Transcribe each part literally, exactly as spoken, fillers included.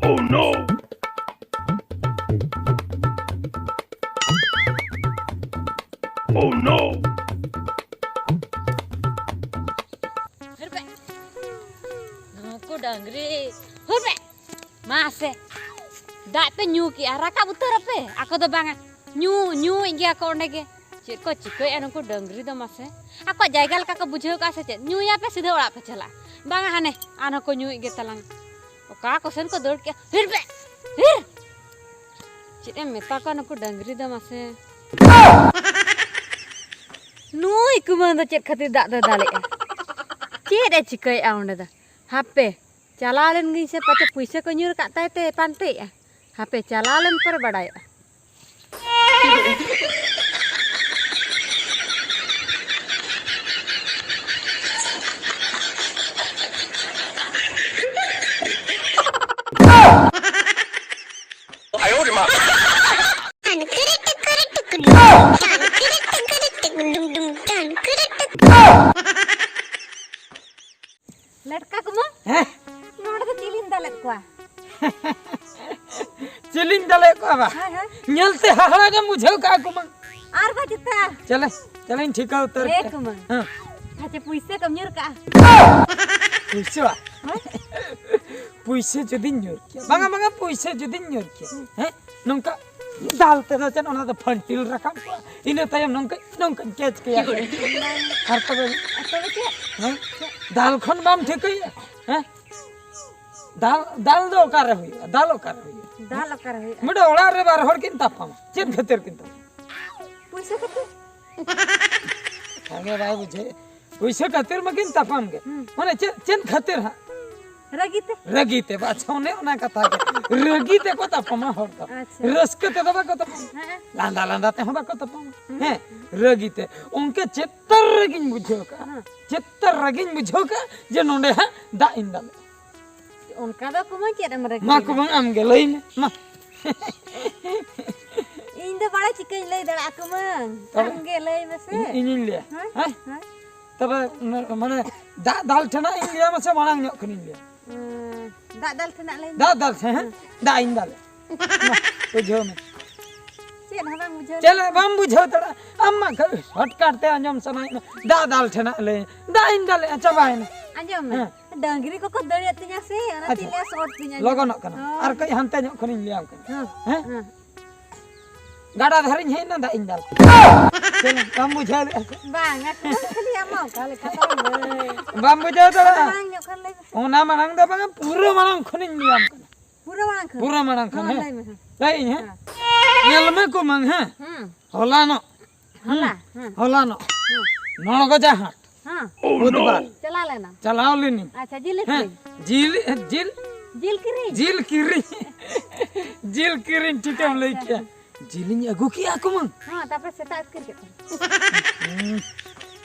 Oh no! Oh no! ᱦᱩᱨ ᱯᱮ᱾ ᱱᱩᱠᱩ ᱰᱟᱝᱨᱤ᱾ ᱦᱩᱨ ᱯᱮ᱾ ᱢᱟᱥᱮ᱾ ᱫᱟᱜ ᱯᱮ ᱧᱩ ᱠᱮᱜᱼᱟ, ᱨᱟᱠᱟᱵ ᱩᱛᱟᱹᱨ ᱟᱯᱮ᱾ ᱟᱠᱚ ᱫᱚ ᱵᱟᱝᱟ᱾ ᱧᱩ, ᱧᱩᱭᱮᱫ ᱜᱮᱭᱟ ᱠᱚ ᱚᱸᱰᱮ ᱜᱮ᱾ ᱪᱮᱫ ᱠᱚ ᱪᱤᱠᱟᱹᱭᱮᱫᱼᱟ ᱱᱩᱠᱩ ᱰᱟᱹᱝᱨᱤ ᱫᱚ ᱢᱟᱥᱮ? ᱟᱠᱚᱣᱟᱜ ᱡᱟᱭᱜᱟ ᱞᱮᱠᱟ ᱠᱚ ᱵᱩᱡᱷᱟᱹᱣ ᱠᱟᱜᱼᱟ ᱥᱮ ᱪᱮᱫ? ᱧᱩᱭᱟᱯᱮ, ᱥᱤᱫᱷᱟᱹ ᱚᱲᱟᱜ ᱯᱮ ᱪᱟᱞᱟᱜᱼᱟ᱾ ᱵᱟᱝᱟ, ᱦᱟᱱᱮ ᱟᱨᱦᱚᱸ ᱠᱚ ᱧᱩᱭᱮᱫ ᱜᱮ ᱛᱟᱞᱟᱝ᱾ ᱚᱠᱟ ᱠᱚᱥᱮᱱ ᱠᱚ ᱫᱟᱹᱲ ᱠᱮᱜᱼᱟ᱾ ᱦᱤᱨ ᱯᱮ! ᱦᱤᱨ! ᱪᱮᱫ ᱮᱢ ᱢᱮᱛᱟ ᱠᱚᱣᱟ ᱱᱩᱠᱩ ᱰᱟᱹᱝᱨᱤ ᱫᱚ ᱢᱟᱥᱮ? ᱱᱩᱭ ᱠᱩᱢᱟᱹᱝ ᱫᱚ ᱪᱮᱫ ᱠᱷᱟᱹᱛᱤᱨ ᱫᱟᱜ ᱫᱚᱭ ᱫᱟᱞᱮᱜᱼᱟ? ᱪᱮᱫ ᱮ ᱪᱤᱠᱟᱹᱭᱮᱫᱼᱟ ᱚᱸᱰᱮ ᱫᱚ? ᱦᱟᱯᱮ, ᱪᱟᱞᱟᱣ ᱞᱮᱱ ᱜᱤᱧ ᱥᱮ ᱯᱟᱪᱮ ᱯᱩᱭᱥᱟᱹ ᱠᱚ ᱧᱩᱨ ᱠᱟᱜ ᱛᱟᱭ ᱛᱮ ᱯᱟᱱᱛᱮᱭᱮᱜᱼᱟ᱾ ᱦᱟᱯᱮ, ᱪᱟᱞᱟᱣ ᱞᱮᱱ ᱯᱚᱨᱮ ᱵᱟᱰᱟᱭᱚᱜᱼᱟ᱾ ᱞᱮᱴᱠᱟ ᱠᱩᱢᱟᱹᱝ, ᱦᱮᱸ? ᱱᱚᱰᱮ ᱫᱚ ᱪᱤᱞᱤᱢ ᱫᱟᱞᱮᱫ ᱠᱚᱣᱟ? ᱪᱤᱞᱤᱧ ᱫᱟᱞᱮᱫ ᱠᱚᱣᱟ ᱵᱟ? ᱦᱳᱭ, ᱦᱳᱭ᱾ ᱧᱮᱞᱛᱮ ᱦᱟᱦᱟᱲᱟ ᱜᱮᱢ ᱵᱩᱡᱷᱟᱹᱣ ᱠᱟᱜᱼᱟ ᱠᱩᱢᱟᱹᱝ᱾ ᱟᱨ ᱵᱟ ᱪᱮᱛᱟ? ᱪᱟᱞᱮ, ᱪᱟᱞᱮᱧ ᱴᱷᱤᱠᱟᱹ ᱩᱛᱟᱹᱨ ᱮ ᱠᱮᱫᱟ᱾ ᱠᱩᱢᱟᱹᱝ᱾ ᱦᱮᱸ᱾ ᱟᱪᱪᱷᱟ, ᱯᱩᱭᱥᱟᱹ ᱠᱚᱢ ᱧᱩᱨ ᱠᱟᱜᱼᱟ? ᱯᱩᱭᱥᱟᱹ ᱵᱟ? ᱦᱳᱭ᱾ ᱯᱩᱭᱥᱟᱹ ᱡᱩᱫᱤᱧ ᱧᱩᱨ ᱠᱮᱭᱟ᱾ ᱵᱟᱝᱟ, ᱵᱟᱝᱟ, ᱯᱩᱭᱥᱟᱹ ᱡᱩᱫᱤᱧ ᱧᱩᱨ ᱠᱮᱭᱟ᱾ ᱦᱮᱸ? ᱱᱚᱝᱠᱟ ᱫᱟᱞ ᱛᱮᱫᱚ ᱪᱮᱫ ᱚᱱᱟ ᱫᱚ ᱯᱷᱟᱱᱴᱤᱞ ᱨᱟᱠᱟᱵ ᱠᱚᱜᱼᱟ? ᱤᱱᱟᱹ ᱛᱟᱭᱚᱢ ᱱᱚᱝᱠᱟ, ᱱᱚᱝᱠᱟᱧ ᱠᱮᱪ ᱠᱮᱭᱟ᱾ ᱟᱨ ᱛᱚᱵᱮ ᱟᱨ ᱛᱚᱵᱮ ᱪᱮᱫ? ᱦᱮᱸ? ᱫᱟᱞ ᱠᱷᱚᱱ ᱵᱟᱢ ᱴᱷᱤᱠᱟᱹᱭᱟ? ᱦᱮᱸ? ᱫᱟᱞ, ᱫᱟᱞ ᱫᱚ ᱚᱠᱟᱨᱮ ᱦᱩᱭᱩᱜᱼᱟ? ᱫᱟᱞ ᱚᱠᱟᱨᱮ ᱦᱩᱭᱩᱜᱼᱟ? ᱫᱟᱞ ᱚᱠᱟᱨᱮ ᱦᱩᱭᱩᱜᱼᱟ? ᱢᱤᱫᱴᱮᱡ ᱚᱲᱟᱜ ᱨᱮ ᱵᱟᱨ ᱦᱚᱲ ᱠᱤᱱ ᱛᱟᱯᱟᱢᱟ᱾ ᱪᱮᱫ ᱠᱷᱟᱹᱛᱤᱨ ᱠᱤᱱ ᱛᱟᱯᱟᱢᱟ? ᱯᱩᱭᱥᱟᱹ ᱠᱷᱟᱹᱛᱤᱨ᱾ ᱥᱟᱸᱜᱮ ᱵᱟᱭ ᱵᱩᱡᱷᱟᱹᱣ᱾ ᱯᱩᱭᱥᱟᱹ ᱠᱷᱟᱹᱛᱤᱨ ᱢᱟᱠᱤᱱ ᱛᱟᱯᱟᱢ ᱜᱮ᱾ ᱦᱩᱸ᱾ ᱢᱟᱱᱮ ᱪᱮᱫ, ᱪᱮᱫ ᱠᱷᱟᱹᱛᱤᱨ ᱦᱟᱸᱜ? ᱨᱟᱹᱜᱤ ᱛᱮ᱾ ᱨᱟᱹᱜᱤ ᱛᱮ, ᱟᱪᱪᱷᱟ, ᱚᱱᱮ ᱚᱱᱟ ᱠᱟᱛᱷᱟ ᱜᱮ᱾ ᱨᱟᱹᱜᱤ ᱛᱮᱠᱚ ᱛᱟᱯᱟᱢᱟ ᱦᱚᱲ ᱫᱚ᱾ ᱟᱪᱪᱷᱟ᱾ ᱨᱟᱹᱥᱠᱟᱹ ᱛᱮᱫᱚ ᱵᱟᱠᱚ ᱛᱟᱯᱟᱢᱟ᱾ ᱦᱮᱸ᱾ ᱞᱟᱸᱫᱟ ᱞᱟᱸᱫᱟ ᱛᱮᱦᱚᱸ ᱵᱟᱠᱚ ᱛᱟᱯᱟᱢᱟ᱾ ᱦᱮᱸ᱾ ᱦᱮᱸ, ᱨᱟᱹᱜᱤ ᱛᱮ᱾ ᱚᱱᱠᱟ ᱪᱮᱛᱟᱱ ᱨᱟᱹᱜᱤᱧ ᱵᱩᱡᱷᱟᱹᱣ ᱠᱟᱜᱼᱟ᱾ ᱦᱮᱸ᱾ ᱪᱮᱛᱟᱱ ᱨᱟᱹᱜᱤᱧ ᱵᱩᱡᱷᱟᱹᱣ ᱠᱟᱜᱼᱟ ᱡᱮ ᱱᱚᱸᱰᱮ ᱦᱟᱸᱜ ᱫᱟᱜ ᱤᱧ ᱫᱟᱞᱮ᱾ ᱚᱱᱠᱟ ᱫᱚ ᱠᱩᱢᱟᱹᱝ ᱪᱮᱫ ᱮᱢ ᱨᱟᱹᱜᱤ ᱢᱟ ᱞᱮᱱᱟ? ᱠᱩᱢᱟᱹᱝ ᱟᱢ ᱜᱮ ᱞᱟᱹᱭ ᱢᱮ, ᱢᱟ᱾ ᱤᱧ ᱫᱚ ᱵᱟᱲᱟᱭ ᱪᱤᱠᱟᱹᱧ ᱞᱟᱹᱭ ᱫᱟᱲᱮᱭᱟᱜᱼᱟ ᱠᱩᱢᱟᱹᱝ? ᱛᱚᱵᱮ? ᱟᱢ ᱜᱮ ᱞᱟᱹᱭ ᱢᱮᱥᱮ᱾ ᱤᱧ, ᱤᱧᱤᱧ ᱞᱟᱹᱭᱟ᱾ ᱦᱮᱸ? ᱦᱮᱸ? ᱦᱮᱸ? ᱛᱚᱵᱮ ᱢᱟᱱᱮ ᱫᱟᱜ ᱫᱟᱞ ᱴᱷᱮᱱᱟᱜ ᱤᱧ ᱞᱟᱹᱭᱟ ᱢᱟᱥᱮ ᱢᱟᱲᱟᱝ ᱧᱚᱜ ᱠᱷᱚᱱᱤᱧ ᱞᱟᱹᱭᱟ? ᱩᱸ, ᱫᱟᱜ ᱫᱟᱞ ᱴᱷᱮᱱᱟᱜ ᱞᱟᱹᱭ ᱢᱮ᱾ ᱫᱟᱜ ᱫᱟᱞ ᱴᱷᱮᱱ, ᱦᱮᱸ? ᱦᱮᱸ᱾ ᱫᱟᱜ ᱤᱧ ᱫᱟᱞᱮ᱾ ᱢᱟ, ᱵᱩᱡᱷᱟᱹᱣ ᱢᱮ᱾ ᱪᱮᱫ ᱦᱚᱸ ᱵᱟᱢ ᱵᱩᱡᱷᱟᱹᱣ ᱪᱮᱫ ᱫᱟᱲᱮᱭᱟᱜᱼᱟ᱾ ᱵᱟᱢ ᱵᱩᱡᱷᱟᱹᱣ ᱫᱟᱲᱮᱭᱟᱜᱼᱟ? ᱟᱢ ᱢᱟ ᱠᱷᱟᱹᱞᱤ shortcut ᱛᱮ ᱟᱸᱡᱚᱢ ᱥᱟᱱᱟᱭᱮᱫ ᱢᱮ᱾ ᱫᱟᱜ ᱫᱟᱞ ᱴᱷᱮᱱᱟᱜ ᱞᱟᱹᱭ᱾ ᱫᱟᱜ ᱤᱧ ᱫᱟᱞᱮᱜᱼᱟ, ᱪᱟᱵᱟᱭᱮᱱᱟ᱾ ᱟᱸᱡᱚᱢ ᱢᱮ᱾ ᱦᱮᱸ᱾ ᱰᱟᱹᱝᱨᱤ ᱠᱚᱠᱚ ᱫᱟᱹᱲᱮᱫ ᱛᱤᱧᱟ ᱥᱮ, ᱚᱱᱟ ᱟᱪᱪᱷᱟ᱾ ᱛᱮᱧ ᱞᱟᱹᱭᱟ short ᱛᱤᱧ ᱟᱸᱡᱚᱢ᱾ ᱞᱚᱜᱚᱱᱚᱜ ᱠᱟᱱᱟ᱾ ᱦᱳᱭ᱾ ᱟᱨ ᱠᱟᱹᱡ ᱦᱟᱱᱛᱮ ᱧᱚᱜ ᱠᱷᱚᱱᱤᱧ ᱞᱟᱹᱭᱟᱢ ᱠᱟᱱᱟ᱾ ᱦᱮᱸ, ᱦᱮᱸ? ᱦᱮᱸ᱾ ᱜᱟᱰᱟ ᱫᱷᱟᱨᱮᱧ ᱦᱮᱡ ᱮᱱᱟ, ᱫᱟᱜ ᱤᱧ ᱫᱟᱞ᱾ ᱪᱮᱫ ᱵᱟᱢ ᱵᱩᱡᱷᱟᱹᱣ ᱞᱮᱫᱼᱟ? ᱵᱟᱝᱟ, ᱠᱩᱢᱟᱹᱝ ᱠᱷᱟᱹᱞᱤ ᱟᱢ ᱢᱟ ᱚᱠᱟ ᱞᱮᱠᱟ ᱛᱟᱢ ᱞᱟᱹᱭ᱾ ᱵᱟᱢ ᱵᱩᱡᱷᱟᱹᱣ ᱫᱟᱲᱮᱭᱟᱜᱼᱟ? ᱢᱟᱲᱟᱝ ᱧᱚᱜ ᱠᱷᱚᱱ ᱞᱟᱹᱭ ᱢᱮ᱾ ᱚᱱᱟ ᱢᱟᱲᱟᱝ ᱫᱚ ᱵᱟᱝᱟ, ᱯᱩᱨᱟᱹ ᱢᱟᱲᱟᱝ ᱠᱷᱚᱱᱤᱧ ᱞᱟᱹᱭᱟᱢ ᱠᱟᱱᱟ᱾ ᱯᱩᱨᱟᱹ ᱢᱟᱲᱟᱝ ᱠᱷᱚᱱ? ᱯᱩᱨᱟᱹ ᱢᱟᱲᱟᱝ ᱠᱷᱚᱱ, ᱦᱚᱸ, ᱦᱮᱸ᱾ ᱞᱟᱹᱭ ᱢᱮ, ᱦᱮᱸ᱾ ᱞᱟᱹᱭ ᱟᱹᱧ, ᱦᱮᱸ? ᱦᱮᱸ᱾ ᱧᱮᱞ ᱢᱮ ᱠᱩᱢᱟᱹᱝ, ᱦᱮᱸ? ᱦᱮᱸ᱾ ᱦᱚᱞᱟᱱᱚᱜ᱾ ᱦᱚᱞᱟ, ᱦᱩᱸ᱾ ᱦᱮᱸ᱾ ᱦᱚᱞᱟᱱᱚᱜ᱾ ᱦᱮᱸ᱾ ᱱᱚᱲᱜᱚᱡᱟ ᱦᱟᱴ᱾ ᱦᱮᱸ᱾ ᱵᱩᱫᱷᱵᱟᱨ᱾ ᱪᱟᱞᱟᱣ ᱞᱮᱱᱟ? ᱪᱟᱞᱟᱣ ᱞᱮᱱᱟᱹᱧ᱾ ᱟᱪᱪᱷᱟ, ᱡᱤᱞ ᱦᱮᱸ᱾ ᱟᱹᱠᱷᱨᱤᱧ? ᱡᱤᱞ, ᱡᱤᱞ᱾ ᱡᱤᱞ ᱠᱤᱨᱤᱧ? ᱡᱤᱞ ᱠᱤᱨᱤᱧ᱾ ᱡᱤᱞ ᱠᱤᱨᱤᱧ, ᱴᱷᱤᱠᱮᱢ ᱞᱟᱹᱭ ᱟᱪᱪᱷᱟ᱾ ᱠᱮᱜᱼᱟ᱾ ᱡᱤᱞᱤᱧ ᱟᱹᱜᱩ ᱠᱮᱜᱼᱟ ᱠᱩᱢᱟᱹᱝ᱾ ᱦᱮᱸ, ᱛᱟᱨᱯᱚᱨᱮ ᱥᱮᱛᱟᱜ ᱟᱹᱛᱠᱤᱨ ᱠᱮᱫ ᱠᱚᱣᱟ᱾ ᱦᱩᱸ᱾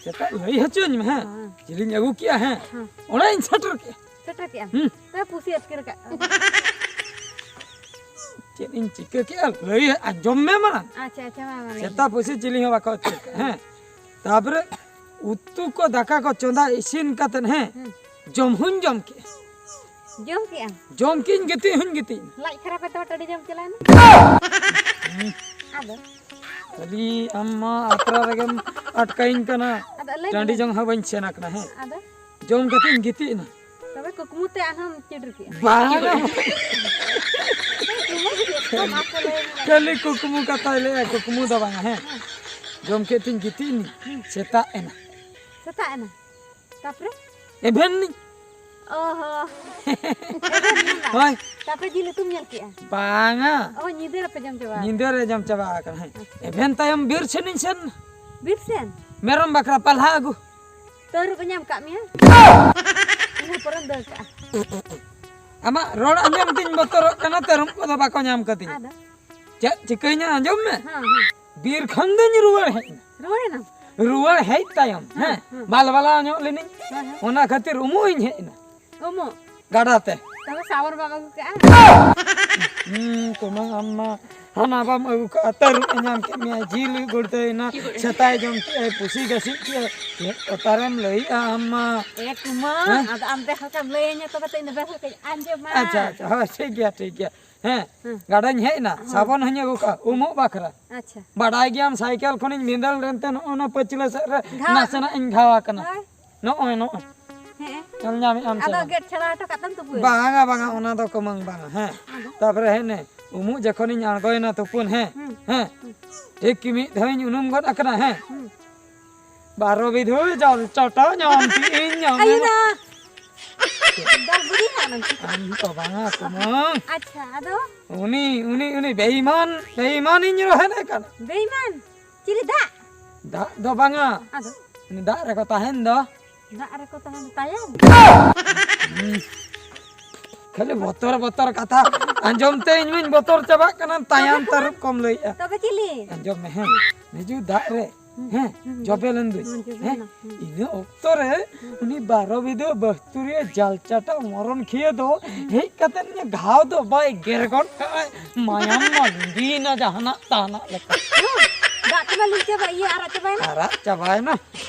ᱥᱮᱛᱟᱜ ᱞᱟᱹᱭ ᱦᱚᱪᱚᱧ ᱢᱮ, ᱦᱮᱸ᱾ ᱦᱮᱸ᱾ ᱡᱤᱞᱤᱧ ᱟᱹᱜᱩ ᱠᱮᱜᱼᱟ, ᱦᱮᱸ᱾ ᱦᱮᱸ᱾ ᱚᱲᱟᱜ ᱤᱧ ᱥᱮᱴᱮᱨ ᱠᱮᱜᱼᱟ᱾ ᱥᱮᱴᱮᱨ ᱠᱮᱜᱼᱟᱢ? ᱦᱩᱸ᱾ ᱛᱚᱵᱮ ᱯᱩᱥᱤ ᱟᱹᱛᱠᱤᱨ ᱠᱟᱜ ᱠᱚᱣᱟ᱾ ᱪᱮᱫ ᱤᱧ ᱪᱤᱠᱟᱹ ᱠᱮᱜᱼᱟ? ᱞᱟᱹᱭ ᱟᱸᱡᱚᱢ ᱢᱮ ᱢᱟᱲᱟᱝ᱾ ᱟᱪᱪᱷᱟ, ᱟᱪᱪᱷᱟ, ᱢᱟ, ᱢᱟ, ᱞᱟᱹᱭ ᱢᱮ᱾ ᱥᱮᱛᱟ ᱯᱩᱥᱤ ᱪᱤᱞᱤ ᱦᱚᱸ ᱵᱟᱠᱚ ᱟᱹᱛᱠᱤᱨ ᱠᱟᱜᱼᱟ, ᱦᱮᱸ᱾ ᱛᱟᱯᱚᱨᱮ ᱩᱛᱩ ᱠᱚ, ᱫᱟᱠᱟ ᱠᱚ ᱪᱚᱸᱫᱟ ᱤᱥᱤᱱ ᱠᱟᱛᱮᱫ, ᱦᱮᱸ, ᱦᱩᱸ᱾ ᱡᱚᱢ ᱦᱚᱸᱧ ᱡᱚᱢ ᱠᱮᱜᱼᱟ᱾ ᱡᱚᱢ ᱠᱮᱜᱼᱟᱢ? ᱡᱚᱢ ᱠᱮᱜᱼᱟᱹᱧ, ᱜᱤᱛᱤᱡ ᱦᱚᱸᱧ ᱜᱤᱛᱤᱡ ᱮᱱᱟ᱾ ᱞᱟᱡ ᱠᱷᱟᱨᱟᱯ ᱮᱱ ᱛᱟᱢᱟ, ᱴᱟᱺᱰᱤ ᱡᱚᱢ ᱪᱟᱞᱟᱣ ᱮᱱᱟ? ᱦᱩᱸ᱾ ᱟᱫᱚ? ᱠᱷᱟᱹᱞᱤ ᱟᱢ ᱢᱟ ᱟᱛᱨᱟ ᱨᱮᱜᱮᱢ ᱟᱴᱠᱟᱭᱤᱧ ᱠᱟᱱᱟ᱾ ᱟᱫᱚ ᱞᱟᱹᱭ ᱢᱮ᱾ ᱴᱟᱺᱰᱤ ᱡᱚᱝ ᱦᱚᱸ ᱵᱟᱹᱧ ᱥᱮᱱ ᱟᱠᱟᱱᱟ, ᱦᱮᱸ᱾ ᱟᱫᱚ? ᱡᱚᱢ ᱠᱟᱛᱮᱧ ᱜᱤᱛᱤᱡ ᱮᱱᱟ᱾ ᱛᱚᱵᱮ ᱠᱩᱠᱢᱩ ᱛᱮ ᱟᱨᱦᱚᱸᱢ ᱪᱤᱰᱤᱨ ᱠᱮᱜᱼᱟ? ᱵᱟᱝ᱾ ᱠᱩᱠᱢᱩ ᱪᱮᱫ ᱠᱚ ᱵᱟᱠᱚ ᱞᱟᱹᱭ ᱢᱮ᱾ ᱠᱷᱟᱹᱞᱤ ᱠᱩᱠᱢᱩ ᱠᱟᱛᱷᱟᱭ ᱞᱟᱹᱭᱟ, ᱠᱩᱠᱢᱩ ᱫᱚ ᱵᱟᱝᱟ, ᱦᱮᱸ᱾ ᱦᱮᱸ᱾ ᱡᱚᱢ ᱠᱮᱫ ᱛᱤᱧ ᱜᱤᱛᱤᱡ ᱮᱱᱟᱹᱧ, ᱦᱮᱸ᱾ ᱥᱮᱛᱟᱜ ᱮᱱᱟ᱾ ᱥᱮᱛᱟᱜ ᱮᱱᱟ? ᱛᱟᱯᱚᱨᱮ? ᱮᱵᱷᱮᱱ ᱮᱱᱟᱹᱧ᱾ ᱚ ᱦᱚᱸ᱾ ᱮᱵᱷᱮᱱ ᱮᱱᱟ? ᱦᱳᱭ᱾ ᱛᱟᱯᱚᱨᱮ ᱡᱤᱞ ᱩᱛᱩᱢ ᱧᱮᱞ ᱠᱮᱜᱼᱟ? ᱵᱟᱝᱟ᱾ ᱚ, ᱧᱤᱫᱟᱹ ᱨᱮᱯᱮ ᱡᱚᱢ ᱪᱟᱵᱟ ᱟᱠᱟᱫᱟ? ᱧᱤᱫᱟᱹ ᱨᱮ ᱡᱚᱢ ᱪᱟᱵᱟ ᱟᱠᱟᱱᱟ, ᱦᱮᱸ᱾ ᱟᱪᱪᱷᱟ᱾ ᱮᱵᱷᱮᱱ ᱛᱟᱭᱚᱢ ᱵᱤᱨ ᱥᱮᱱᱤᱧ ᱥᱮᱱ ᱮᱱᱟ᱾ ᱵᱤᱨ ᱥᱮᱱ? ᱢᱮᱨᱚᱢ ᱵᱟᱠᱷᱨᱟ ᱯᱟᱞᱦᱟ ᱟᱹᱜᱩ᱾ ᱛᱟᱹᱨᱩᱵ ᱮ ᱧᱟᱢ ᱠᱟᱜ ᱢᱮᱭᱟ? ᱤᱱᱟᱹ ᱯᱚᱨᱮᱢ ᱫᱟᱹᱲ ᱠᱟᱜᱼᱟ᱾ ᱟᱢᱟᱜ ᱨᱚᱲ ᱟᱸᱡᱚᱢ ᱛᱤᱧ ᱵᱚᱛᱚᱨᱚᱜ ᱠᱟᱱᱟ, ᱛᱟᱹᱨᱩᱵ ᱠᱚᱫᱚ ᱵᱟᱠᱚ ᱧᱟᱢ ᱠᱟᱫᱤᱧᱟ᱾ ᱟᱫᱚ? ᱪᱮᱫ ᱪᱤᱠᱟᱹᱧᱟ ᱟᱸᱡᱚᱢ ᱢᱮ᱾ ᱦᱮᱸ, ᱦᱮᱸ᱾ ᱵᱤᱨ ᱠᱷᱚᱱ ᱫᱚᱧ ᱨᱩᱣᱟᱹᱲ ᱦᱮᱡ ᱮᱱᱟ᱾ ᱨᱩᱣᱟᱹᱲ ᱮᱱᱟᱢ? ᱨᱩᱣᱟᱹᱲ ᱦᱮᱡ ᱛᱟᱭᱚᱢ, ᱦᱮᱸ, ᱦᱮᱸ, ᱦᱮᱸ᱾ ᱵᱟᱞ ᱵᱟᱞᱟᱣ ᱧᱚᱜ ᱞᱤᱱᱟᱹᱧ᱾ ᱦᱮᱸ, ᱦᱮᱸ᱾ ᱚᱱᱟ ᱠᱷᱟᱹᱛᱤᱨ ᱩᱢᱩᱜ ᱤᱧ ᱦᱮᱡ ᱮᱱᱟ᱾ ᱩᱢᱩᱜ? ᱜᱟᱰᱟ ᱛᱮ᱾ ᱛᱚᱵᱮ ᱥᱟᱵᱚᱱ ᱵᱟᱢ ᱟᱹᱜᱩ ᱠᱟᱜᱼᱟ? ᱦᱩᱸ, ᱛᱚ ᱢᱟ ᱟᱢ ᱢᱟ ᱦᱟᱱᱟ ᱵᱟᱢ ᱟᱹᱜᱩ ᱠᱟᱜᱼᱟ, ᱛᱟᱹᱨᱩᱵ ᱮ ᱧᱟᱢ ᱠᱮᱫ ᱢᱮᱭᱟ, ᱡᱤᱞ ᱮ ᱜᱩᱲᱫᱟᱹᱭᱮᱱᱟ, ᱥᱮᱛᱟᱭ ᱡᱚᱢ ᱠᱮᱫᱼᱟᱭ, ᱯᱩᱥᱤ ᱜᱟᱹᱥᱤᱡ ᱠᱮᱫᱼᱟᱭ, ᱪᱮᱫ ᱚᱛᱟᱨᱮᱢ ᱞᱟᱹᱭᱮᱜᱼᱟ ᱟᱢ ᱢᱟ? ᱮ ᱠᱩᱢᱟᱹᱝ, ᱦᱮᱸ? ᱟᱫᱚ ᱟᱢ ᱫᱚ ᱦᱟᱞᱠᱟᱢ ᱞᱟᱹᱭᱟᱹᱧᱟ, ᱛᱚᱵᱮ ᱛᱚ ᱤᱧ ᱫᱚ ᱵᱮᱥ ᱞᱮᱠᱟᱧ ᱟᱸᱡᱚᱢᱟ᱾ ᱟᱪᱪᱷᱟ, ᱟᱪᱪᱷᱟ, ᱦᱳᱭ, ᱴᱷᱤᱠ ᱜᱮᱭᱟ, ᱴᱷᱤᱠ ᱜᱮᱭᱟ᱾ ᱦᱮᱸ, ᱦᱮᱸ᱾ ᱜᱟᱰᱟᱧ ᱦᱮᱡ ᱮᱱᱟ, ᱦᱮᱸ᱾ ᱥᱟᱵᱚᱱ ᱦᱚᱧ ᱟᱹᱜᱩ ᱠᱟᱜᱼᱟ, ᱩᱢᱩᱜ ᱵᱟᱠᱷᱨᱟ᱾ ᱟᱪᱪᱷᱟ᱾ ᱵᱟᱰᱟᱭ ᱜᱮᱭᱟᱢ, ᱥᱟᱭᱠᱮᱞ ᱠᱷᱚᱱᱤᱧ ᱵᱷᱤᱸᱫᱟᱹᱲ ᱞᱮᱱᱛᱮ ᱱᱚᱜᱼᱚ ᱱᱟ ᱯᱟᱹᱪᱷᱞᱟᱹ ᱥᱮᱫ ᱨᱮ ᱜᱷᱟᱣ ᱱᱟᱥᱮᱱᱟᱜ ᱤᱧ ᱜᱷᱟᱣ ᱟᱠᱟᱱᱟ᱾ ᱦᱳᱭ᱾ ᱱᱚᱜᱼᱚᱭ, ᱱᱚᱜᱼᱚᱭ᱾ ᱦᱮᱸ᱾ ᱧᱮᱞ ᱧᱟᱢᱮᱫ ᱟᱢ ᱥᱮ ᱟᱫᱚ ᱵᱟᱝ? ᱜᱮᱫ ᱪᱷᱟᱲᱟ ᱦᱚᱴᱚ ᱠᱟᱜ ᱛᱟᱢ ᱛᱩᱯᱩᱭ ᱢᱮ᱾ ᱵᱟᱝᱟ, ᱵᱟᱝᱟ, ᱚᱱᱟ ᱫᱚ ᱠᱚᱢᱟᱹᱝ ᱵᱟᱝᱟ, ᱦᱮᱸ᱾ ᱟᱫᱚ? ᱛᱟᱯᱚᱨᱮ ᱦᱮᱡ ᱱᱮ, ᱩᱢᱩᱜ ᱡᱚᱠᱷᱚᱱᱤᱧ ᱟᱬᱜᱚᱭᱮᱱᱟ ᱛᱩᱯᱩᱱ, ᱦᱮᱸ, ᱦᱩᱸ᱾ ᱦᱮᱸ᱾ ᱦᱩᱸ᱾ ᱴᱷᱤᱠ ᱢᱤᱫ ᱫᱷᱟᱣᱤᱧ ᱩᱱᱩᱢ ᱜᱚᱫ ᱟᱠᱟᱱᱟ, ᱦᱮᱸ᱾ ᱦᱩᱸ᱾ ᱵᱟᱨᱚ ᱵᱤᱫᱷᱩ ᱡᱚᱞ ᱪᱚᱴᱟ ᱧᱟᱢ ᱠᱮᱜᱼᱤᱧ, ᱧᱟᱢ ᱟᱭᱩ ᱮᱱᱟ᱾ ᱱᱟ᱾ ᱫᱟᱜ ᱵᱩᱰᱷᱤ ᱦᱟᱸᱜ ᱱᱚᱝᱠᱟ᱾ ᱟᱢ ᱫᱚ ᱵᱟᱝᱟ, ᱠᱩᱢᱟᱹᱝ᱾ ᱟᱪᱪᱷᱟ, ᱟᱫᱚ? ᱩᱱᱤ, ᱩᱱᱤ, ᱩᱱᱤ ᱵᱮᱭᱤᱢᱟᱱ, ᱵᱮᱭᱤᱢᱟᱱᱤᱧ ᱨᱚᱦᱮᱫ ᱮ ᱠᱟᱱᱟ᱾ ᱵᱮᱭᱤᱢᱟᱱ? ᱪᱤᱞᱤ ᱫᱟᱜ? ᱫᱟᱜ ᱫᱚ ᱵᱟᱝᱟ᱾ ᱟᱫᱚ? ᱩᱱᱤ ᱫᱟᱜ ᱨᱮᱠᱚ ᱛᱟᱦᱮᱱ ᱫᱚ᱾ ᱫᱟᱜ ᱨᱮᱠᱚ ᱛᱟᱦᱮᱱ ᱛᱟᱭᱚᱢ? ᱦᱩᱸ᱾ ᱠᱷᱟᱹᱞᱤ ᱵᱚᱛᱚᱨ ᱵᱚᱛᱚᱨ ᱠᱟᱛᱷᱟ ᱟᱸᱡᱚᱢ ᱛᱮ ᱤᱧ ᱢᱟᱧ ᱵᱚᱛᱚᱨ ᱪᱟᱵᱟᱜ ᱠᱟᱱᱟ, ᱛᱟᱭᱟᱱ ᱛᱟᱹᱨᱩᱵ ᱠᱚᱢ ᱞᱟᱹᱭᱮᱜᱼᱟ᱾ ᱛᱚᱵᱮ ᱪᱤᱞᱤ? ᱟᱸᱡᱚᱢ ᱢᱮ, ᱦᱮᱸ᱾ ᱱᱤᱡᱩ ᱫᱟᱜ ᱨᱮ, ᱦᱩᱸ, ᱦᱮᱸ, ᱦᱩᱸ, ᱡᱚᱵᱮ ᱞᱮᱱ ᱫᱩᱧ, ᱦᱩᱸ, ᱡᱚᱵᱮ ᱦᱮᱸ᱾ ᱞᱮᱱᱟ, ᱦᱩᱸ᱾ ᱤᱱᱟᱹ ᱚᱠᱛᱚ ᱨᱮ ᱦᱩᱸ᱾ ᱩᱱᱤ ᱵᱟᱨᱚ ᱵᱤᱫᱷᱟᱹ ᱵᱟᱹᱥᱛᱩᱨᱤᱭᱟᱹ ᱡᱟᱞ ᱪᱟᱴᱟ ᱢᱚᱨᱚᱱ ᱠᱷᱤᱭᱟᱹ ᱫᱚ ᱦᱩᱸ᱾ ᱦᱮᱡ ᱠᱟᱛᱮ ᱤᱧᱟᱹᱜ ᱜᱷᱟᱣ ᱫᱚ ᱵᱟᱭ ᱜᱮᱨ ᱜᱚᱫ ᱠᱟᱜᱼᱟᱭ, ᱢᱟᱭᱟᱢ ᱢᱟ ᱞᱤᱸᱜᱤᱭᱮᱱᱟ ᱡᱟᱦᱟᱱᱟᱜ ᱛᱟᱦᱟᱱᱟᱜ ᱞᱮᱠᱟ᱾ ᱦᱩᱸ᱾ ᱫᱟᱜ ᱛᱮᱢᱟ ᱞᱤᱸᱜᱤ ᱪᱟᱵᱟ, ᱤᱭᱟᱹ ᱟᱨᱟᱜ ᱪᱟᱵᱟᱭᱮᱱᱟ᱾ ᱟᱨᱟᱜ ᱪᱟᱵᱟᱭᱮᱱᱟ᱾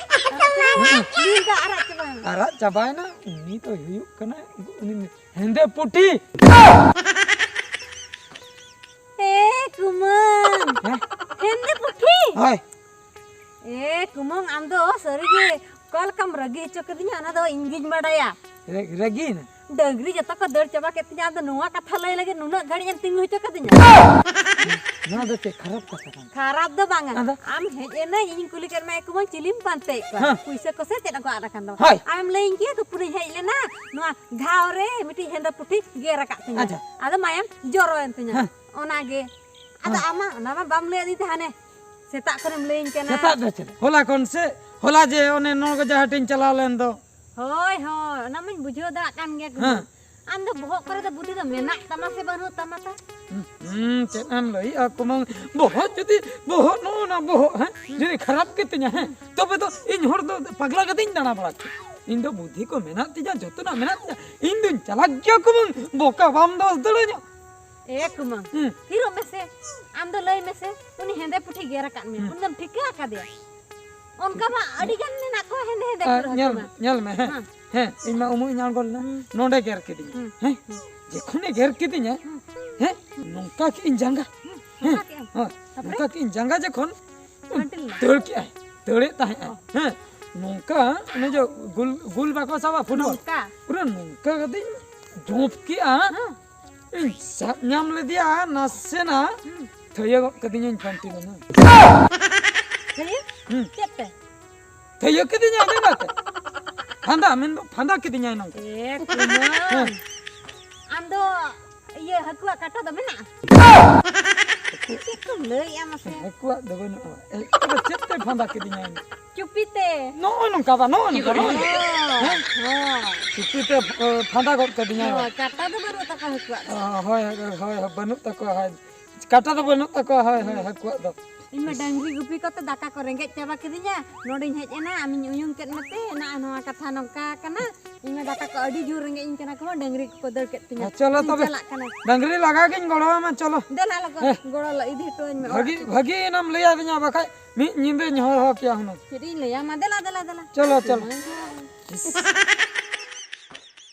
ᱟᱨᱟᱜ ᱪᱟᱵᱟᱭᱮᱱᱟ᱾ ᱱᱤᱞ ᱫᱟᱜ ᱟᱨᱟᱜ ᱪᱟᱵᱟᱭᱮᱱᱟ᱾ ᱟᱨᱟᱜ ᱪᱟᱵᱟᱭᱮᱱᱟ, ᱩᱱᱤ ᱫᱚᱭ ᱦᱩᱭᱩᱜ ᱠᱟᱱᱟ ᱩᱱᱤ ᱦᱮᱸᱫᱮ ᱯᱩᱴᱷᱤ᱾ ᱮ ᱠᱩᱢᱟᱹᱝ᱾ ᱦᱮᱸ? ᱦᱮᱸᱫᱮ ᱯᱩᱴᱷᱤ? ᱦᱳᱭ᱾ ᱮ ᱠᱩᱢᱟᱹᱝ, ᱟᱢ ᱫᱚ ᱥᱟᱹᱨᱤ ᱜᱮ ᱚᱠᱟ ᱞᱮᱠᱟᱢ ᱨᱟᱹᱜᱤ ᱦᱚᱪᱚ ᱠᱤᱫᱤᱧᱟ, ᱚᱱᱟ ᱫᱚ ᱤᱧ ᱜᱤᱧ ᱵᱟᱰᱟᱭᱟ᱾ ᱨᱮ-, ᱨᱟᱹᱜᱤᱭᱮᱱᱟ? ᱰᱟᱹᱝᱨᱤ ᱡᱚᱛᱚ ᱠᱚ ᱫᱟᱹᱲ ᱪᱟᱵᱟ ᱠᱮᱫ ᱛᱤᱧᱟ, ᱟᱢ ᱫᱚ ᱱᱚᱣᱟ ᱠᱟᱛᱷᱟ ᱞᱟᱹᱭ ᱞᱟᱹᱜᱤᱫ ᱱᱩᱱᱟᱹᱜ ᱜᱷᱟᱹᱲᱤᱡ ᱮᱢ ᱛᱤᱸᱜᱩ ᱦᱚᱪᱚ ᱠᱟᱫᱤᱧᱟ? ᱱᱚᱣᱟ ᱫᱚ ᱪᱮᱫ ᱠᱷᱟᱨᱟᱯ ᱠᱟᱛᱷᱟ ᱠᱟᱱᱟ? ᱠᱷᱟᱨᱟᱯ ᱫᱚ ᱵᱟᱝᱟ᱾ ᱟᱫᱚ? ᱟᱢ ᱦᱮᱡ ᱮᱱᱟᱹᱧ, ᱤᱧᱤᱧ ᱠᱩᱞᱤ ᱠᱮᱫ ᱢᱮᱭᱟ, ᱮ ᱠᱩᱢᱟᱹᱝ, ᱪᱤᱞᱤᱢ ᱯᱟᱱᱛᱮᱭᱮᱫ ᱠᱚᱣᱟ? ᱦᱮᱸ᱾ ᱯᱩᱭᱥᱟᱹ ᱠᱚᱥᱮ ᱪᱮᱫ ᱟᱹᱜᱩ ᱟᱫ ᱟᱠᱟᱱ ᱫᱚ? ᱦᱳᱭ᱾ ᱟᱢᱮᱢ ᱞᱟᱹᱭᱟᱹᱧ ᱠᱮᱭᱟ, ᱛᱩᱯᱩᱱᱤᱧ ᱦᱮᱡ ᱞᱮᱱᱟ, ᱱᱚᱣᱟ ᱜᱷᱟᱣ ᱨᱮ ᱢᱤᱫᱴᱤᱡ ᱦᱮᱸᱫᱮ ᱯᱩᱴᱷᱤ ᱜᱮᱨ ᱟᱠᱟᱫ ᱛᱤᱧᱟ᱾ ᱟᱪᱪᱷᱟ᱾ ᱟᱫᱚ ᱢᱟᱭᱟᱢ ᱡᱚᱨᱚᱭᱮᱱ ᱛᱤᱧᱟ᱾ ᱦᱮᱸ᱾ ᱚᱱᱟᱜᱮ᱾ ᱟᱫᱚ ᱦᱮᱸ᱾ ᱟᱢ ᱢᱟ ᱚᱱᱟ ᱢᱟ ᱵᱟᱢ ᱞᱟᱹᱭ ᱟᱹᱫᱤᱧ ᱛᱟᱦᱮᱸ, ᱦᱟᱱᱮ ᱥᱮᱛᱟᱜ ᱠᱷᱚᱱᱮᱢ ᱞᱟᱹᱭᱟᱹᱧ ᱠᱟᱱᱟ᱾ ᱥᱮᱛᱟᱜ ᱫᱚ ᱪᱮᱫ? ᱦᱚᱞᱟ ᱠᱷᱚᱱ ᱥᱮ, ᱦᱚᱞᱟ ᱡᱮ ᱚᱱᱮ ᱱᱚᱜᱚᱡᱟ ᱦᱟᱴᱤᱧ ᱪᱟᱞᱟᱣ ᱞᱮᱱ ᱫᱚ, ᱦᱳᱭ, ᱦᱳᱭ, ᱚᱱᱟ ᱢᱟᱧ ᱵᱩᱡᱷᱟᱹᱣ ᱫᱟᱲᱮᱭᱟᱜ ᱠᱟᱱ ᱜᱮᱭᱟ ᱠᱩᱢᱟᱹᱝ᱾ ᱦᱮᱸ᱾ ᱟᱢ ᱫᱚ ᱵᱚᱦᱚᱜ ᱠᱚᱨᱮ ᱫᱚ ᱵᱩᱫᱷᱤ ᱫᱚ ᱢᱮᱱᱟᱜ ᱛᱟᱢᱟ ᱥᱮ ᱵᱟᱹᱱᱩᱜ ᱛᱟᱢᱟ ᱛᱟ? ᱦᱩᱸ, ᱪᱮᱫ ᱮᱢ ᱞᱟᱹᱭᱮᱜᱼᱟ ᱠᱩᱢᱟᱹᱝ? ᱵᱚᱦᱚᱜ ᱡᱩᱫᱤ, ᱵᱚᱦᱚᱜ, ᱱᱚᱜᱼᱚ ᱱᱟ ᱵᱚᱦᱚᱜ, ᱦᱮᱸ, ᱡᱩᱫᱤ ᱠᱷᱟᱨᱟᱯ ᱜᱮ ᱛᱤᱧᱟ, ᱦᱮᱸ, ᱛᱚᱵᱮ ᱫᱚ ᱤᱧ ᱦᱚᱲ ᱫᱚ ᱯᱟᱜᱽᱞᱟ ᱠᱟᱛᱮᱧ ᱫᱟᱬᱟ ᱵᱟᱲᱟ ᱠᱮᱭᱟ᱾ ᱤᱧ ᱫᱚ ᱵᱩᱫᱷᱤ ᱠᱚ ᱢᱮᱱᱟᱜ ᱛᱤᱧᱟ, ᱡᱚᱛᱚᱱᱟᱜ ᱢᱮᱱᱟᱜ ᱛᱤᱧᱟ᱾ ᱤᱧ ᱫᱩᱧ ᱪᱟᱞᱟᱠ ᱜᱮᱭᱟ ᱠᱩᱢᱟᱹᱝ, ᱵᱚᱠᱟ ᱵᱟᱢ ᱫᱚᱥ ᱫᱟᱲᱮᱧᱟ᱾ ᱮ ᱠᱩᱢᱟᱹᱝ, ᱦᱩᱸ᱾ ᱛᱷᱤᱨᱚᱜ ᱢᱮᱥᱮ᱾ ᱟᱢ ᱫᱚ ᱞᱟᱹᱭ ᱢᱮᱥᱮ, ᱩᱱᱤ ᱦᱮᱸᱫᱮ ᱯᱩᱴᱷᱤ ᱜᱮᱨ ᱟᱠᱟᱫ ᱢᱮᱭᱟ, ᱦᱩᱸ᱾ ᱩᱱᱤ ᱫᱚᱢ ᱴᱷᱤᱠᱟᱹ ᱟᱠᱟᱫᱮᱭᱟ? ᱚᱱᱠᱟ ᱢᱟ ᱟᱹᱰᱤ ᱜᱟᱱ ᱢᱮᱱᱟᱜ ᱠᱚᱣᱟ ᱦᱮᱸᱫᱮ ᱦᱮᱸᱫᱮ ᱟᱨ ᱠᱚ ᱧᱮᱞ ᱦᱟᱹᱠᱩ ᱢᱮ, ᱢᱟ᱾ ᱧᱮᱞ ᱢᱮ, ᱦᱮᱸ᱾ ᱦᱮᱸ᱾ ᱦᱮᱸ, ᱤᱧ ᱢᱟ ᱩᱢᱩᱜ ᱤᱧ ᱟᱬᱜᱚ ᱞᱮᱱᱟ, ᱦᱩᱸ᱾ ᱱᱚᱰᱮ ᱜᱮᱨ ᱠᱤᱫᱤᱧᱟ᱾ ᱦᱩᱸ᱾ ᱦᱮᱸ? ᱦᱩᱸ᱾ ᱡᱚᱠᱷᱚᱱᱮ ᱜᱮᱨ ᱠᱤᱫᱤᱧᱟ, ᱦᱩᱸ᱾ ᱦᱮᱸ? ᱱᱚᱝᱠᱟ ᱠᱮᱫ ᱤᱧ ᱡᱟᱸᱜᱟ᱾ ᱦᱩᱸ᱾ ᱦᱮᱸ? ᱱᱚᱝᱠᱟ ᱠᱮᱫ ᱟᱢ? ᱦᱳᱭ᱾ ᱛᱟᱯᱚᱨᱮ? ᱱᱚᱝᱠᱟ ᱠᱮᱫ ᱤᱧ ᱡᱟᱸᱜᱟ ᱡᱚᱠᱷᱚᱱ, ᱯᱷᱟᱹᱱᱴᱤᱞ ᱮᱱᱟ? ᱫᱟᱹᱲ ᱠᱮᱜᱼᱟᱭ, ᱫᱟᱹᱲᱮᱫ ᱛᱟᱦᱮᱸᱜᱼᱟᱭ᱾ ᱚ᱾ ᱦᱮᱸ? ᱱᱚᱝᱠᱟ, ᱚᱱᱮ ᱡᱮ ᱜᱩᱞ, ᱜᱩᱞ ᱵᱟᱠᱚ ᱥᱟᱵᱟ ᱯᱷᱩᱴᱵᱚᱞ᱾ ᱱᱚᱝᱠᱟ? ᱯᱩᱨᱟᱹ ᱱᱚᱝᱠᱟ ᱠᱟᱛᱮᱧ ᱡᱚᱸᱯ ᱠᱮᱜᱼᱟ᱾ ᱦᱮᱸ᱾ ᱤᱧ ᱥᱟᱵ ᱧᱟᱢ ᱞᱮᱫᱮᱭᱟ ᱱᱟᱥᱮᱱᱟᱜ, ᱦᱩᱸ᱾ ᱛᱷᱟᱹᱭᱟᱹ ᱜᱚᱫ ᱠᱟᱫᱤᱧᱟᱹᱧ ᱯᱷᱟᱹᱱᱴᱤᱞ ᱮᱱᱟ᱾ ᱛᱷᱟᱹᱭᱟᱹ? ᱦᱩᱸ᱾ ᱪᱮᱫ ᱛᱮ? ᱛᱷᱟᱹᱭᱟᱹ ᱠᱤᱫᱤᱧᱟᱭ ᱟᱸᱡᱚᱢ ᱠᱟᱛᱮ᱾ ᱯᱷᱟᱸᱫᱟ, ᱢᱮᱱᱫᱚ ᱯᱷᱟᱸᱫᱟ ᱠᱤᱫᱤᱧᱟᱭ ᱱᱚᱝᱠᱟ᱾ ᱮ ᱠᱩᱢᱟᱹᱝ᱾ ᱦᱮᱸ᱾ ᱟᱢ ᱫᱚ ᱤᱭᱟᱹ ᱦᱟᱹᱠᱩᱣᱟᱜ ᱠᱟᱴᱟ ᱫᱚ ᱢᱮᱱᱟᱜᱼᱟ? ᱪᱮᱫ ᱠᱚᱢ ᱞᱟᱹᱭᱮᱜᱼᱟ ᱢᱟᱥᱮ? ᱦᱟᱹᱠᱩᱣᱟᱜ ᱫᱚ ᱵᱟᱹᱱᱩᱜᱼᱟ᱾ ᱮ, ᱛᱚᱵᱮ ᱪᱮᱫ ᱛᱮ ᱯᱷᱟᱸᱫᱟ ᱠᱤᱫᱤᱧᱟᱭ? ᱪᱩᱯᱤ ᱛᱮ᱾ ᱱᱚᱜᱼᱚ ᱱᱚᱝᱠᱟ ᱵᱟ, ᱱᱚᱜᱼᱚ ᱱᱚᱝᱠᱟ, ᱱᱚᱜᱼᱚ ᱱᱚᱝᱠᱟ᱾ ᱦᱚᱸ, ᱦᱮᱸ? ᱦᱚᱸ᱾ ᱪᱩᱯᱤ ᱛᱮ, ᱮ, ᱯᱷᱟᱸᱫᱟ ᱜᱚᱫ ᱠᱟᱫᱤᱧᱟᱭ᱾ ᱦᱳᱭ, ᱠᱟᱴᱟ ᱫᱚ ᱵᱟᱹᱱᱩᱜ ᱛᱟᱠᱚᱣᱟ ᱦᱟᱹᱠᱩᱣᱟᱜ ᱫᱚ᱾ ᱚ, ᱦᱳᱭ, ᱦᱳᱭ, ᱦᱳᱭ, ᱵᱟᱹᱱᱩᱜ ᱛᱟᱠᱚᱣᱟ, ᱦᱳᱭ᱾ ᱠᱟᱴᱟ ᱫᱚ ᱵᱟᱹᱱᱩᱜ ᱛᱟᱠᱚᱣᱟ, ᱦᱳᱭ, ᱦᱳᱭ, ᱦᱟᱹᱠᱩᱣᱟᱜ ᱫᱚ᱾ ᱤᱧ ᱢᱟ ᱰᱟᱝᱨᱤ ᱜᱩᱯᱤ ᱠᱚᱛᱮ ᱫᱟᱠᱟ ᱠᱚ ᱨᱮᱸᱜᱮᱡ ᱪᱟᱵᱟ ᱠᱤᱫᱤᱧᱟ᱾ ᱱᱚᱰᱮᱧ ᱦᱮᱡ ᱮᱱᱟ, ᱟᱢᱤᱧ ᱩᱭᱩᱝ ᱠᱮᱫ ᱢᱮᱛᱮ, ᱱᱚᱜᱼᱚ ᱱᱚᱣᱟ ᱠᱟᱛᱷᱟ ᱱᱚᱝᱠᱟ ᱠᱟᱱᱟ᱾ ᱤᱧ ᱢᱟ ᱫᱟᱠᱟ ᱠᱚ ᱟᱹᱰᱤ ᱡᱳᱨ ᱨᱮᱸᱜᱮᱡ ᱤᱧ ᱠᱟᱱᱟ, ᱠᱚ ᱰᱟᱝᱨᱤ ᱠᱚᱠᱚ ᱫᱟᱹᱲ ᱠᱮᱫ ᱛᱤᱧᱟ᱾ ᱦᱮᱸ, ᱪᱚᱞᱚ ᱤᱧ ᱛᱚᱵᱮ᱾ ᱪᱟᱞᱟᱜ ᱠᱟᱱᱟ᱾ ᱰᱟᱝᱨᱤ ᱞᱟᱜᱟ ᱜᱤᱧ ᱜᱚᱲᱚ ᱟᱢᱟ, ᱪᱚᱞᱚ᱾ ᱫᱮᱞᱟ ᱞᱚᱜᱚᱱ, ᱦᱮᱸ᱾ ᱜᱚᱲᱚ ᱞᱟ-, ᱤᱫᱤ ᱦᱚᱴᱚ ᱟᱹᱧ ᱢᱮ ᱵᱷᱟᱹᱜᱤ, ᱚᱲᱟᱜ ᱛᱮ᱾ ᱵᱷᱟᱹᱜᱤ ᱮᱱᱟᱢ ᱞᱟᱹᱭ ᱟᱹᱫᱤᱧᱟ, ᱵᱟᱠᱷᱟᱡ ᱢᱤᱫ ᱧᱤᱫᱟᱹᱧ ᱦᱚᱦᱚ ᱠᱮᱭᱟ ᱦᱩᱱᱟᱹᱝ᱾ ᱪᱮᱫ ᱤᱧ ᱞᱟᱹᱭᱟ, ᱢᱟ ᱫᱮᱞᱟ, ᱫᱮᱞᱟ, ᱫᱮᱞᱟ᱾ ᱪᱚᱞᱚ, ᱪᱚᱞᱚ᱾ ᱢᱟ᱾ ᱤᱥ,